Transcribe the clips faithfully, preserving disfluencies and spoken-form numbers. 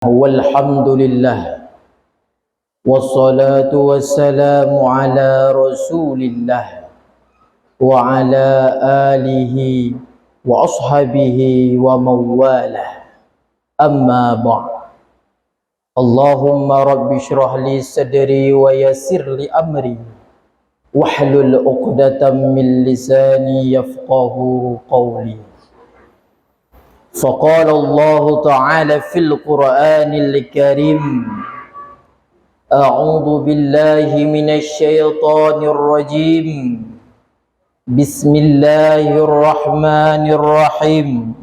Walhamdulillah. Wassalatu wassalamu ala Rasulillah wa ala alihi wa ashabihi wa mawalah. Amma ba'd. Allahumma rabbi shrah li sadri wa yassir li amri wahlul uqdatam min lisani yafqahu qawli. Faqala Allahu ta'ala fil Qur'anil Karim, a'udzu billahi minasy syaithanir rajim. Bismillahirrahmanirrahim.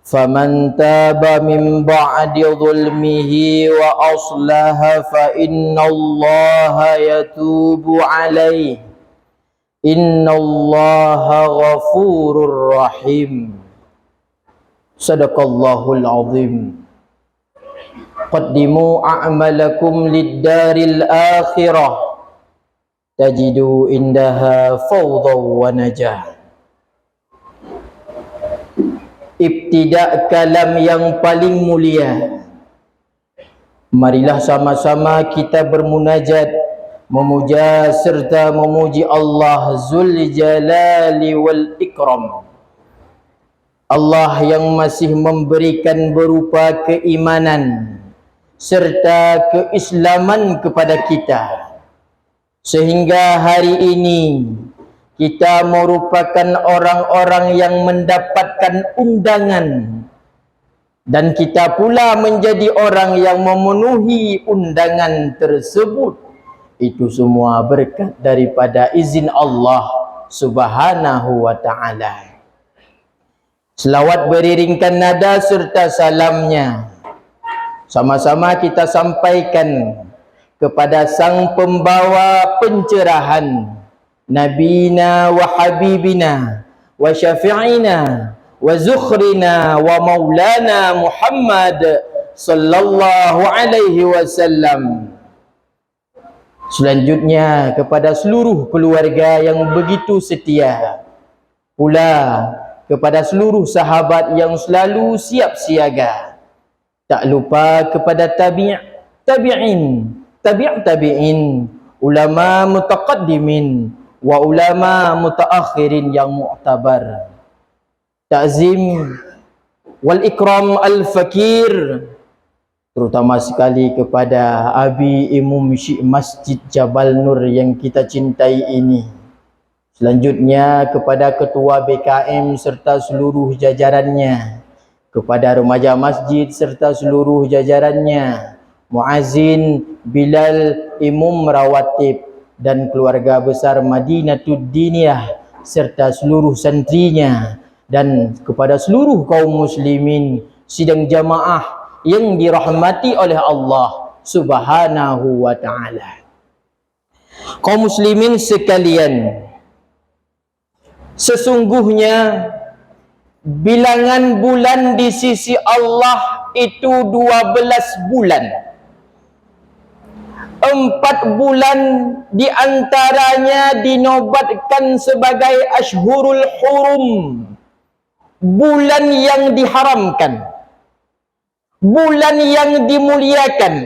Faman taba min ba'di zulmihi wa aslaha fa innallaha yatubu alaih. Innallaha ghafurur rahim. Sadaqallahul azim. Qaddimu a'malakum lid daril akhirah, tajidu indaha fawdhaw wa najah. Ibtida kalam yang paling mulia. Marilah sama-sama kita bermunajat, memuja serta memuji Allah Zul Jalali wal Ikram. Allah yang masih memberikan berupa keimanan serta keislaman kepada kita, sehingga hari ini kita merupakan orang-orang yang mendapatkan undangan, dan kita pula menjadi orang yang memenuhi undangan tersebut. Itu semua berkat daripada izin Allah Subhanahu wa Ta'ala. Selawat beriringkan nada serta salamnya sama-sama kita sampaikan kepada sang pembawa pencerahan, Nabina wa Habibina wa Syafi'ina wa Zukhrina wa Maulana Muhammad sallallahu alaihi wasallam. Selanjutnya, kepada seluruh keluarga yang begitu setia, pula kepada seluruh sahabat yang selalu siap siaga. Tak lupa kepada tabi', tabi'in, tabi' tabi'in, ulama mutaqaddimin, wa ulama mutaakhirin yang mu'tabar. Takzim wal ikram al fakir, terutama sekali kepada Abi Imum Syik Masjid Jabal Nur yang kita cintai ini. Selanjutnya, kepada Ketua B K M serta seluruh jajarannya, kepada remaja masjid serta seluruh jajarannya, muazin, bilal, imum rawatib, dan keluarga besar Madinatud Diniyah serta seluruh santrinya, dan kepada seluruh kaum muslimin sidang jamaah yang dirahmati oleh Allah Subhanahu wa Ta'ala. Kaum muslimin sekalian, sesungguhnya bilangan bulan di sisi Allah itu dua belas bulan. Empat bulan di antaranya dinobatkan sebagai Ashhurul Hurum, bulan yang diharamkan, bulan yang dimuliakan.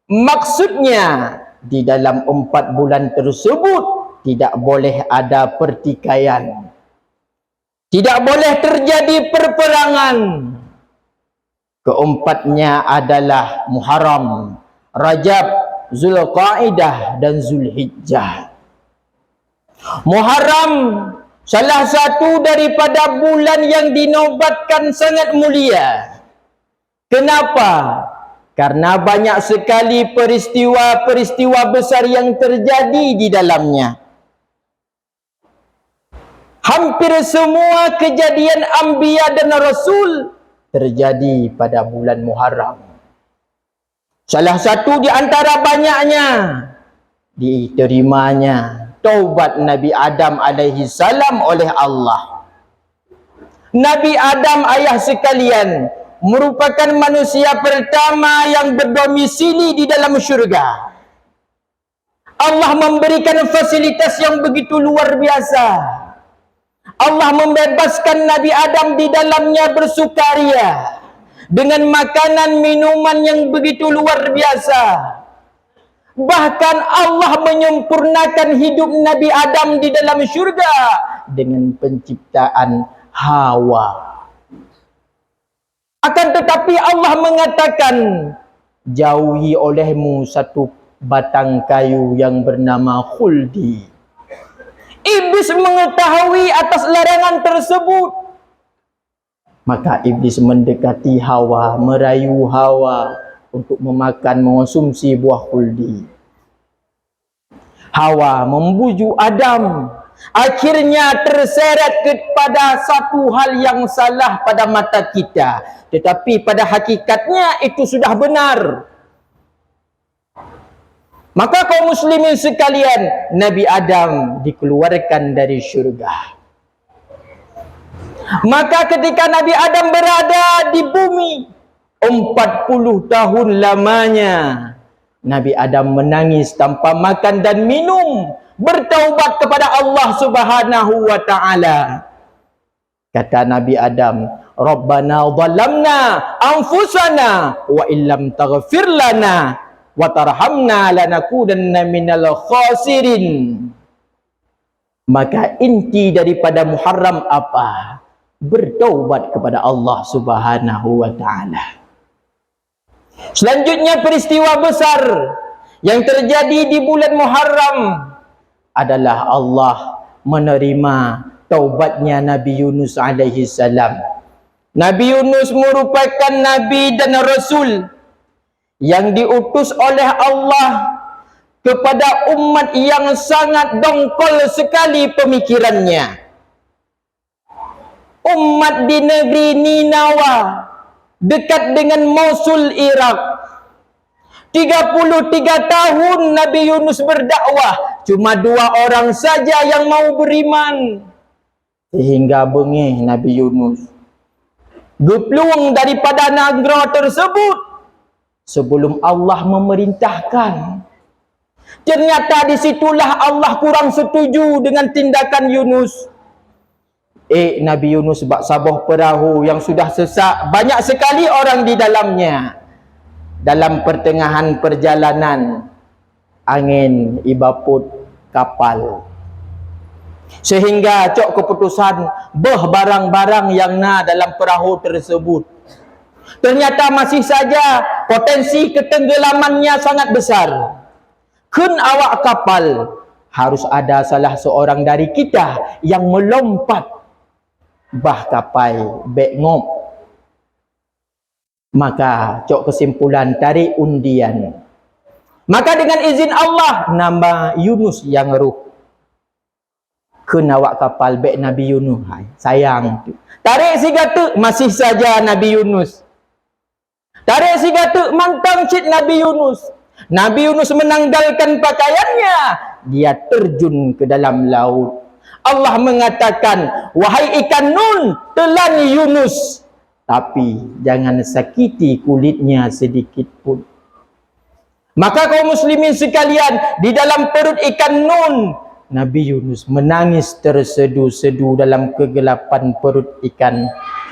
Maksudnya, di dalam empat bulan tersebut tidak boleh ada pertikaian, tidak boleh terjadi perperangan. Keempatnya adalah Muharram, Rajab, Zulqaidah, dan Zulhijjah. Muharram salah satu daripada bulan yang dinobatkan sangat mulia. Kenapa? Karena banyak sekali peristiwa-peristiwa besar yang terjadi di dalamnya. Hampir semua kejadian anbiya dan rasul terjadi pada bulan Muharram. Salah satu di antara banyaknya, diterimanya taubat Nabi Adam alaihi salam oleh Allah. Nabi Adam, ayah sekalian, merupakan manusia pertama yang berdomisili di dalam syurga. Allah memberikan fasilitas yang begitu luar biasa. Allah membebaskan Nabi Adam di dalamnya bersukaria. dengan makanan minuman yang begitu luar biasa. Bahkan Allah menyempurnakan hidup Nabi Adam di dalam syurga dengan penciptaan Hawa. Akan tetapi Allah mengatakan, "Jauhi olehmu satu batang kayu yang bernama khuldi." Iblis mengetahui atas larangan tersebut. Maka Iblis mendekati Hawa, merayu Hawa untuk memakan, mengonsumsi buah khuldi. Hawa membujuk Adam, akhirnya terseret kepada satu hal yang salah pada mata kita, tetapi pada hakikatnya itu sudah benar. Maka kaum muslimin sekalian, Nabi Adam dikeluarkan dari syurga. Maka ketika Nabi Adam berada di bumi, empat puluh tahun lamanya, Nabi Adam menangis tanpa makan dan minum, bertaubat kepada Allah Subhanahu wa Ta'ala. Kata Nabi Adam, "Rabbana zalamna anfusana wa illam taghfir lana wa tarhamna lanakunanna minal khasirin." Maka inti daripada Muharram apa? Bertaubat kepada Allah Subhanahu wa Ta'ala. Selanjutnya, peristiwa besar yang terjadi di bulan Muharram adalah Allah menerima taubatnya Nabi Yunus alaihi salam. Nabi Yunus merupakan nabi dan rasul yang diutus oleh Allah kepada umat yang sangat dongkol sekali pemikirannya. Umat di negeri Ninawa, dekat dengan Mosul, Irak. Tiga puluh tiga tahun Nabi Yunus berdakwah, cuma dua orang saja yang mau beriman. Sehingga beungéh Nabi Yunus geuplueng daripada nanggroe tersebut sebelum Allah memerintahkan. Ternyata di situlah Allah kurang setuju dengan tindakan Yunus. Eh, Nabi Yunus bak saboh peurahô yang sudah sesak, banyak sekali orang di dalamnya. Dalam pertengahan perjalanan, angén ibapot kapal. Sehingga cok keputusan beuh barang-barang yang na dalam peurahô tersebut. Ternyata masih saja potensi ketenggelamannya sangat besar. Kheun awak kapal, harus ada salah seorang dari kita yang melompat bah kapai bék ngop. Maka cok kesimpulan, tarék undian. Maka dengan izin Allah, nama Yunus nyang rôh. Kheun awak kapal bék Nabi Yunus, hai, sayang. Tarék sigateuk, masih saja Nabi Yunus. Tarék sigateuk, mantong cit Nabi Yunus. Nabi Yunus menanggalkan pakaiannya, dia terjun ke dalam laut. Allah mengatakan, "Wahai ikan nun, telan Yunus, tapi jangan sakiti kulitnya sedikit pun." Maka kaum muslimin sekalian, di dalam perut ikan nun, Nabi Yunus menangis tersedu-sedu dalam kegelapan perut ikan.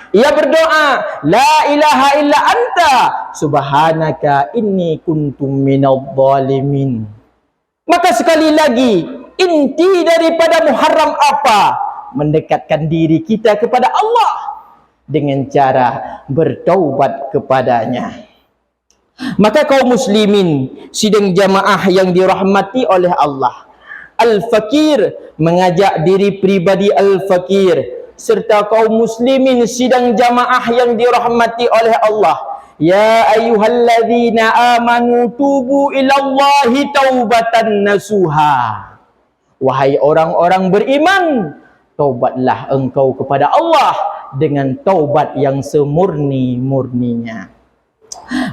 Ia berdoa, "La ilaha illa anta, subhanaka inni kuntu minadh dhalimin." Maka sekali lagi, inti daripada Muharram apa? Mendekatkan diri kita kepada Allah dengan cara bertaubat kepada-Nya. Maka kaum muslimin, sidang jamaah yang dirahmati oleh Allah, al-fakir mengajak diri pribadi al-fakir, serta kaum muslimin sidang jamaah yang dirahmati oleh Allah, "Ya ayyuhalladzina amanu tubu ilallahi taubatan nasuha." Wahai orang-orang beriman, taubatlah engkau kepada Allah dengan taubat yang semurni-murninya.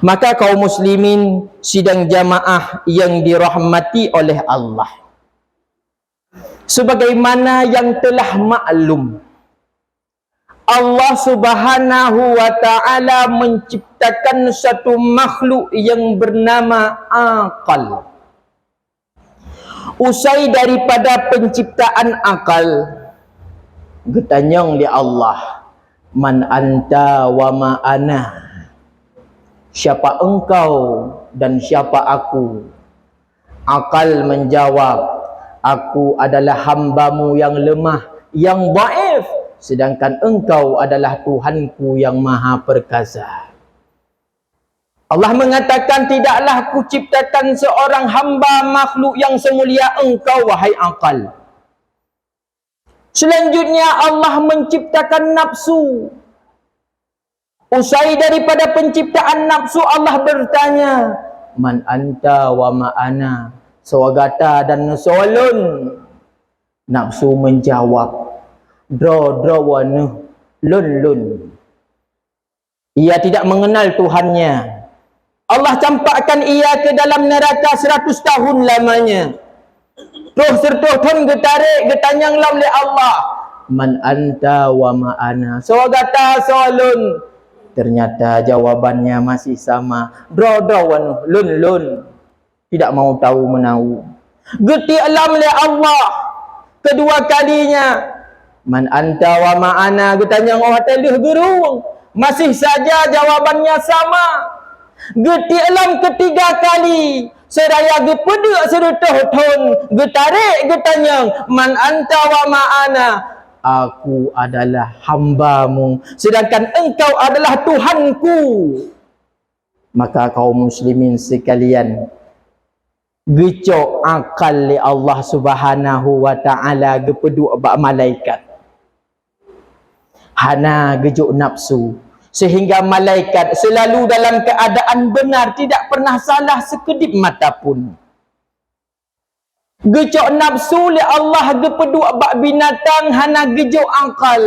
Maka kaum muslimin sidang jamaah yang dirahmati oleh Allah, sebagaimana yang telah maklum, Allah Subhanahu wa Ta'ala menciptakan satu makhluk yang bernama akal. Usai daripada penciptaan akal, geutanyong lé Allah, "Man anta wa ma ana?" "Siapa engkau dan siapa aku?" Akal menjawab, "Aku adalah hamba-Mu yang lemah, yang dhaif, sedangkan Engkau adalah Tuhanku yang Maha Perkasa." Allah mengatakan, "Tidaklah Kuciptakan seorang hamba makhluk yang semulia engkau, wahai akal." Selanjutnya, Allah menciptakan nafsu. Usai daripada penciptaan nafsu, Allah bertanya, "Man anta wa ma ana?" Soe gata dan soe lôn? Nafsu menjawab, "Droe-droe wanuh, lôn-lôn." Ia tidak mengenal Tuhannya. Allah campakkan ia ke dalam neraka seratus tahun lamanya. Troh seratus thon geutarek, geutanyong lom lé Allah, "Man anta wa ma ana?" Soe gata, soe lôn? Ternyata jawabannya masih sama. Droe-droe wanuh, lôn-lôn. Tidak mau tahu meunau. Geutiek lom lé Allah kedua kalinya, "Man anta wa ma ana?" Geutanyong óh watée lheueh geurueng. Masih saja jawabannya sama. Geutiek lom ketiga kali, seuraya geupeuduek seratus thon, geutarek geutanyong, "Man anta wa ma ana?" "Aku adalah hamba-Mu, sedangkan Engkau adalah Tuhanku." Maka kaum muslimin sekalian, geucok akal lé Allah Subhanahu wa Ta'ala geupeuduek bak malaikat. Hana geujok nafsu, sehingga malaikat selalu dalam keadaan benar, tidak pernah salah sekedip mata pun. Geucok nafsu lé Allah geupeuduek bak binatang hana geujok akal,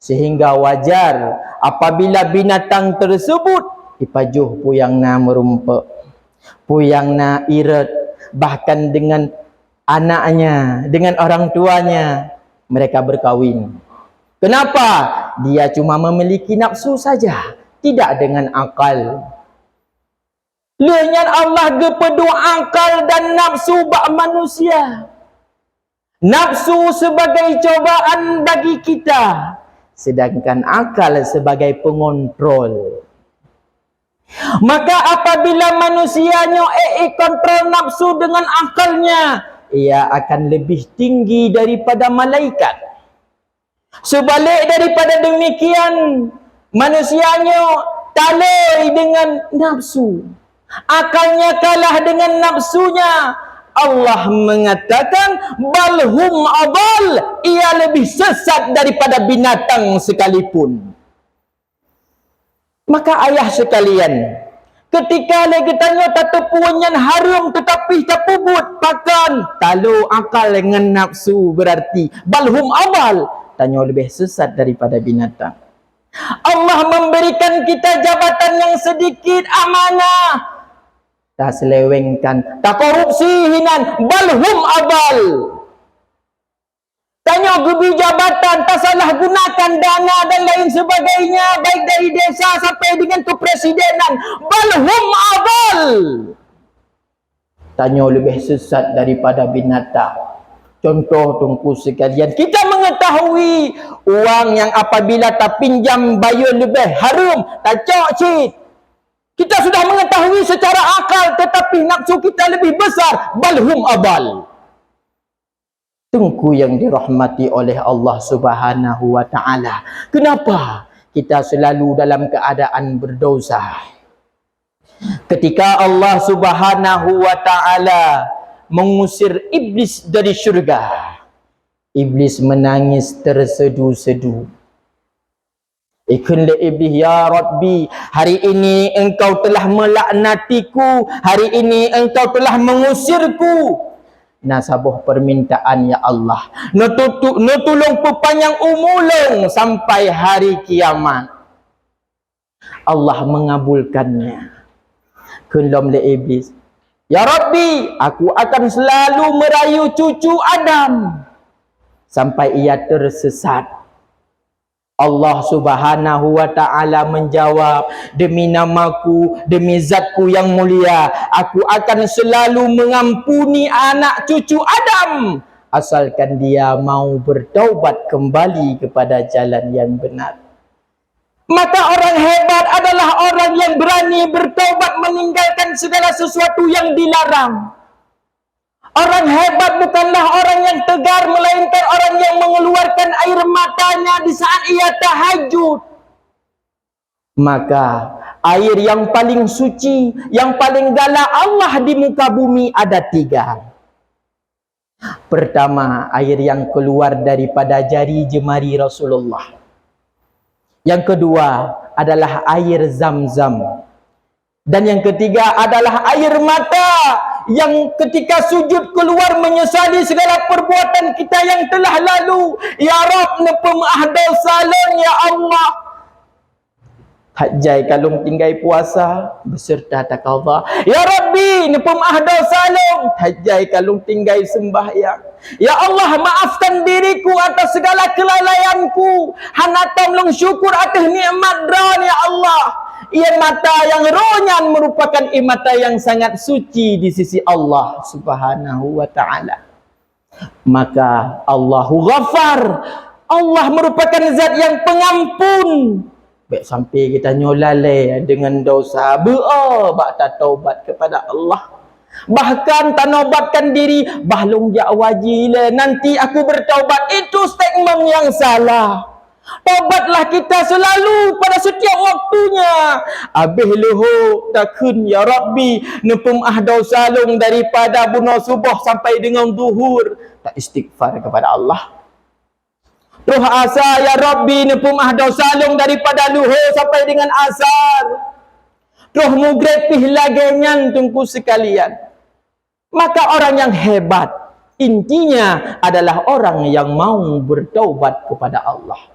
sehingga wajar apabila binatang tersebut ipajoh peue nyang na meurumpok, peue nyang na irot, bahkan dengan anaknya, dengan orang tuanya mereka berkawin. Kenapa? Dia cuma memiliki nafsu saja, tidak dengan akal. Lheueh nyan Allah geupeuduek akal dan nafsu bak manusia. Nafsu sebagai cobaan bagi kita, sedangkan akal sebagai pengontrol. Maka apabila manusia nyoe ék ikontrol nafsu dengan akalnya, ia akan lebih tinggi daripada malaikat. Seubalik daripada demikian, manusia nyoe talé deungon nafsu. Akalnya kalah dengan nafsunya. Allah mengatakan, "Bal hum adal," ia lebih sesat daripada binatang sekalipun. Maka ayah sekalian, ketika lé geutanyoe tateupeue nyang hareuem teutapi tapeubuet, pakon? Talo akal ngon nafsu, berarti bal hum adal, tanyoe leubeh sesat daripada binatang. Allah memberikan kita jabatan yang sedikit, amanah, taselewengkan, takorupsi hinan, bal hum adal. Tanyoe geubri jabatan, tasalah gunakan dana dan lain sebagainya, baik dari desa sampai dengan kepresidenan. Bal hum adal. Tanyoe leubeh sesat daripada binatang. Contoh, Teungku sekalian, kita mengetahui uang yang apabila tapinjam bayeue leubeh hareuem, tacok cit. Kita sudah mengetahui secara akal, tetapi nafsu kita lebih besar. Bal hum adal. Teungku yang dirahmati oleh Allah Subhanahu wa Ta'ala, kenapa kita selalu dalam keadaan berdosa? Ketika Allah Subhanahu wa Ta'ala mengusir iblis dari syurga, iblis menangis tersedu-sedu. Ikheun lé Iblih, "Ya Rabbi, hari ini Engkau telah melaknatiku, hari ini Engkau telah mengusirku. Na saboh permintaan, ya Allah. Neututu-, neutulông peupanyang umu lông sampai hari kiamat." Allah mengabulkannya. Kheun lom lé Iblih, "Ya Rabbi, aku akan selalu merayu cucu Adam sampai ia tersesat." Allah Subhanahu wa Ta'ala menjawab, "Demi nama-Ku, demi zat-Ku yang mulia, Aku akan selalu mengampuni anak cucu Adam, asalkan dia mau bertaubat kembali kepada jalan yang benar." Maka orang hebat adalah orang yang berani bertaubat meninggalkan segala sesuatu yang dilarang. Orang hebat bukanlah orang yang tegar, melainkan orang yang mengeluarkan air matanya di saat ia tahajud. Maka, air yang paling suci, yang paling galak Allah di muka bumi ada tiga. Pertama, air yang keluar daripada jari jemari Rasulullah. Yang kedua adalah air Zam-Zam. Dan yang ketiga adalah air mata yang ketika sujud keluar menyesali segala perbuatan kita yang telah lalu. Ya Rabb, neupeumaah dosa lôn, ya Allah. That jai ka lôn tinggai puasa beserta taqadha. Ya Rabbi, neupeumaah dosa lôn. That jai ka lôn tinggai seumbahyang. Ya Allah, maafkan diriku atas segala kelalaianku. Hana tom lôn syukur ateueh nikmat Droe, ya Allah. Ie mata nyang roh nyan merupakan ie mata yang sangat suci di sisi Allah Subhanahu wa Ta'ala. Maka Allahu Ghaffar, Allah merupakan Zat yang Pengampun. Bék sampai geutanyoe lalai deungon dosa, beu-o bak tataubat kepada Allah. Bahkan tanobatkan diri, "Bah lôn jak u haji lé, nanti aku bertaubat." Itu statement yang salah. Tobatlah kita selalu pada setiap waktunya. Abéh leuhô takheun, "Ya Rabbi, neupeumaah dosa lôn daripada bunoe suboh sampai deungon zuhur." Taistighfar kepada Allah. Troh asa, "Ya Rabbi, neupeumaah dosa lôn daripada leuhô sampai deungon asar." Troh mugreb pih lagée nyan, Teungku sekalian. Maka orang yang hebat, intinya adalah orang yang mau bertaubat kepada Allah.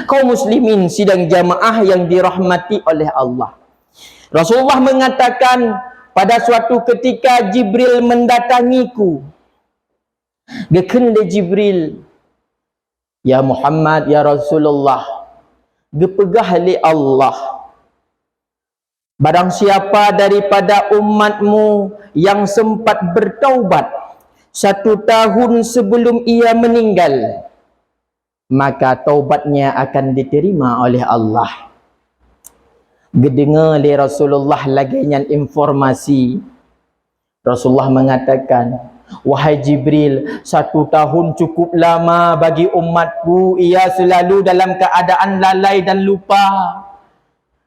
Kaum muslimin sidang jamaah yang dirahmati oleh Allah. Rasulullah mengatakan, pada suatu ketika Jibril mendatangiku. Geukheun lé Jibril, "Ya Muhammad, ya Rasulullah, geupeugah lé Allah, barang siapa daripada umatmu yang sempat bertaubat satu tahun sebelum ia meninggal, maka taubatnya akan diterima oleh Allah." Geudeungoe lé Rasulullah lagée nyan informasi, Rasulullah mengatakan, "Wahai Jibril, satu tahun cukup lama bagi umatku, ia selalu dalam keadaan lalai dan lupa."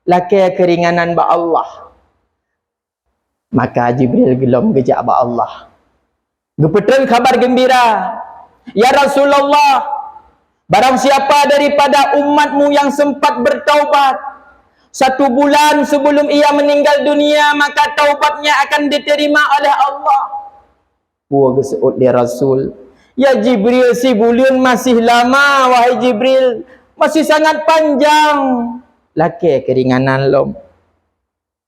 Lakée keuringanan bak Allah. Maka Jibril geulom geujak bak Allah. Geupeutreun khabar geumbira, "Ya Rasulullah, barang siapa daripada umatmu yang sempat bertaubat satu bulan sebelum ia meninggal dunia, maka taubatnya akan diterima oleh Allah." Peue geuseuôt lé Rasul, "Ya Jibril, sibuleuen masih lama, wahai Jibril, masih sangat panjang." Lakée keuringanan lom.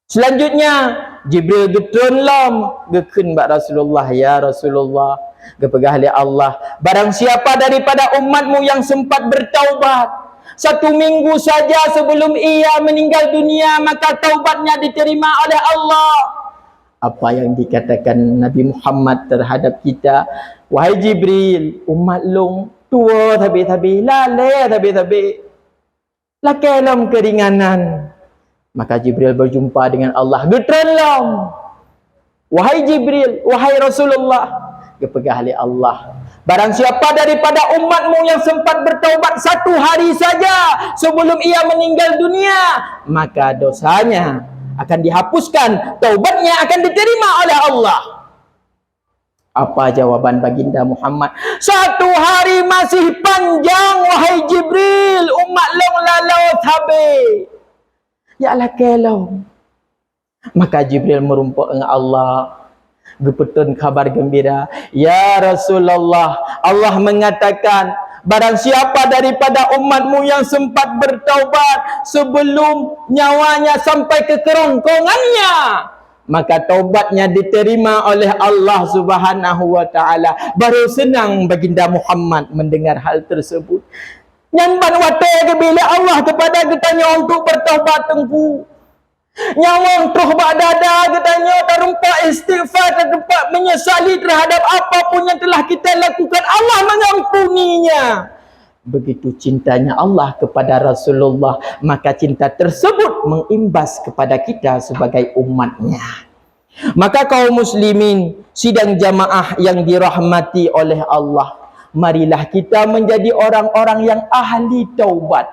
Selanjutnya, Jibril geutreun lom, geukheun bak Rasulullah, "Ya Rasulullah, geupeugah lé Allah, barang siapa daripada umatmu yang sempat bertaubat, satu minggu saja sebelum ia meninggal dunia, maka taubatnya diterima oleh Allah." Apa yang dikatakan Nabi Muhammad terhadap kita, "Wahai Jibril, umat lôn tuwoe sabe-sabe, lalée sabe-sabe." Lakée lom keuringanan. Maka Jibril berjumpa dengan Allah. Geutreun lom, "Wahai Jibril, wahai Rasulullah," geupeugah lé Allah, "Barang siapa daripada umatmu yang sempat bertaubat satu hari saja sebelum ia meninggal dunia, maka dosanya akan dihapuskan, taubatnya akan diterima oleh Allah." Apa jawaban Baginda Muhammad? "Satu hari masih panjang, wahai Jibril, umat lôn lalée sabe. Ya lakée lom." Maka Jibril meurumpok ngon Allah, geupeutreun khabar geumbira, "Ya Rasulullah, Allah mengatakan, barang siapa daripada umatmu yang sempat bertaubat sebelum nyawanya sampai ke kerongkongannya, maka taubatnya diterima oleh Allah Subhanahu wa Ta'ala." Baru seunang Baginda Muhammad mendengar hal tersebut. Nyan ban watée geubri lé Allah kepada geutanyoe untuk bertaubat, Teungku. Nyawöng troh bak dada geutanyoe, tarumpok istighfar, tarumpok menyesali terhadap apa pun yang telah kita lakukan. Allah mengampuninya. Begitu cintanya Allah kepada Rasulullah, maka cinta tersebut mengimbas kepada kita sebagai umatnya. Maka kaum muslimin, sidang jamaah yang dirahmati oleh Allah, marilah kita menjadi orang-orang yang ahli taubat.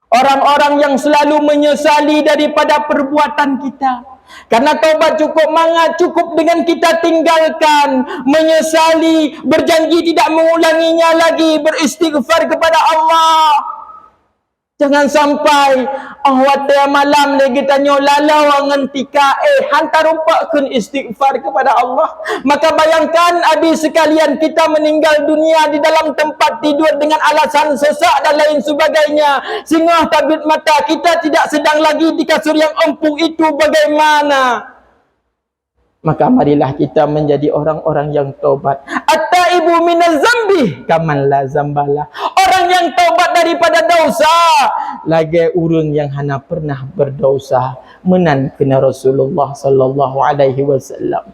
Orang-orang yang selalu menyesali daripada perbuatan kita. Karena taubat cukup mangat, cukup dengan kita tinggalkan, menyesali, berjanji tidak mengulanginya lagi, beristighfar kepada Allah. Jangan sampai, oh, watée malam lé geutanyoe lalau ngon tika, eh, han tarumpak kheun istighfar kepada Allah. Maka bayangkan, abi sekalian, kita meninggal dunia di dalam tempat tidur dengan alasan sesak dan lain sebagainya. Singoh tabit mata, kita tidak sedang lagi di kasur yang empuk itu, bagaimana? Maka marilah kita menjadi orang-orang yang tobat. At-taibu minaz zambi kaman la zambalah. Orang yang taubat daripada dosa, lagée ureuëng yang hana pernah berdosa. Meunan kheun Rasulullah sallallahu alaihi wasallam.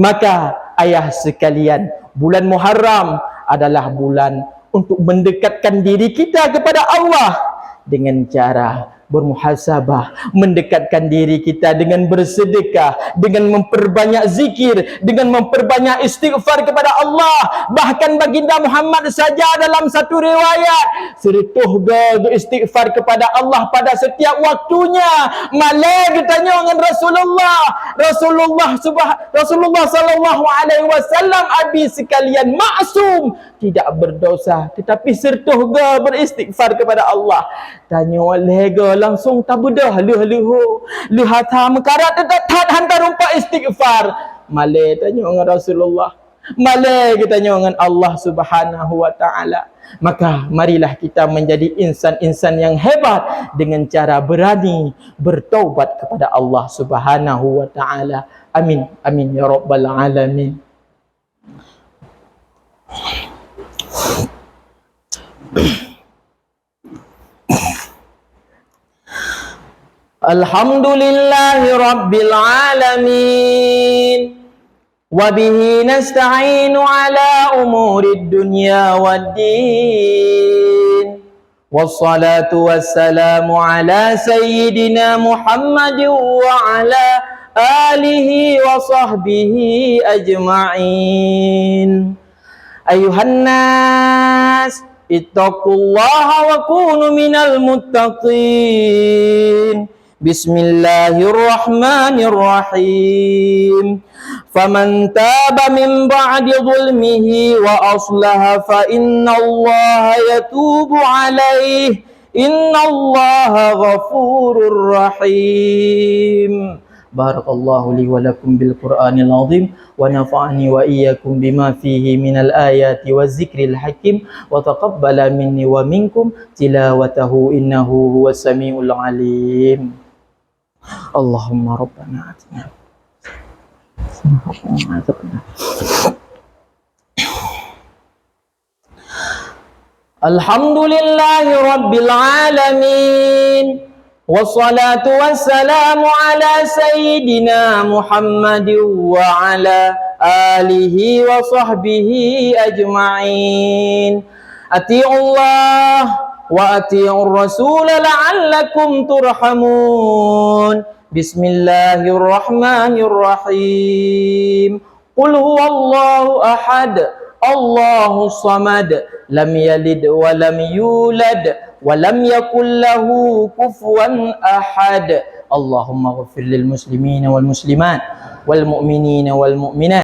Maka, ayah sekalian, bulan Muharram adalah bulan untuk mendekatkan diri kita kepada Allah dengan cara bermuhasabah, mendekatkan diri kita dengan bersedekah, dengan memperbanyak zikir, dengan memperbanyak istighfar kepada Allah. Bahkan Baginda Muhammad saja dalam satu riwayat, sireutoh go geuistighfar kepada Allah pada setiap waktunya. Malée geutanyoe ngon Rasulullah. Rasulullah subha-, Rasulullah sallallahu alaihi wasallam, abi sekalian, maksum, tidak berdosa, tetapi sireutoh go beristighfar kepada Allah. Tanyoe lhée go langsung tabeudôh lheueh-lheueh ho. Lheueh that meukarat that han tarumpak istighfar. Malée tanyoe ngon Rasulullah. Malée geutanyoe ngon Allah Subhanahu wa Ta'ala. Maka, marilah kita menjadi insan-insan yang hebat dengan cara berani bertaubat kepada Allah Subhanahu wa Ta'ala. Amin. Amin ya rabbal alamin. Alhamdulillahi rabbil alamin. Wa bihi nasta'inu ala umurid dunya waddin. Wassalatu wassalamu ala sayyidina Muhammadin wa ala alihi wa sahbihi ajma'in. Ayuhan nas, ittaqullaha wa kunu minal muttaqin. Bismillahirrahmanirrahim. Faman taba min ba'di zulmihi wa aslaha fa innallaha yatubu alaih. Innallaha ghafurur rahim. Barakallahu li wa lakum bil Qur'anil azim, wa nafa'ani wa iyyakum bima fihi minal ayati wa zikril hakim, wa taqabbala minni wa minkum tilawatahu innahu huwas samiul alim. Allahumma rabbana atina. Alhamdulillahi rabbil alamin. Wassalatu wassalamu ala sayyidina Muhammadin wa ala alihi wa sahbihi ajma'in. Ati'ullah wa ati'ur rasul la'allakum turhamun. Bismillahirrahmanirrahim. Qul huwallahu ahad, Allahus samad, lam yalid wa lam yulad, wa lam yakul lahu kufuwan ahad. Allahumma ghfir lil muslimina wal muslimat, wal mu'minina wal mu'minat,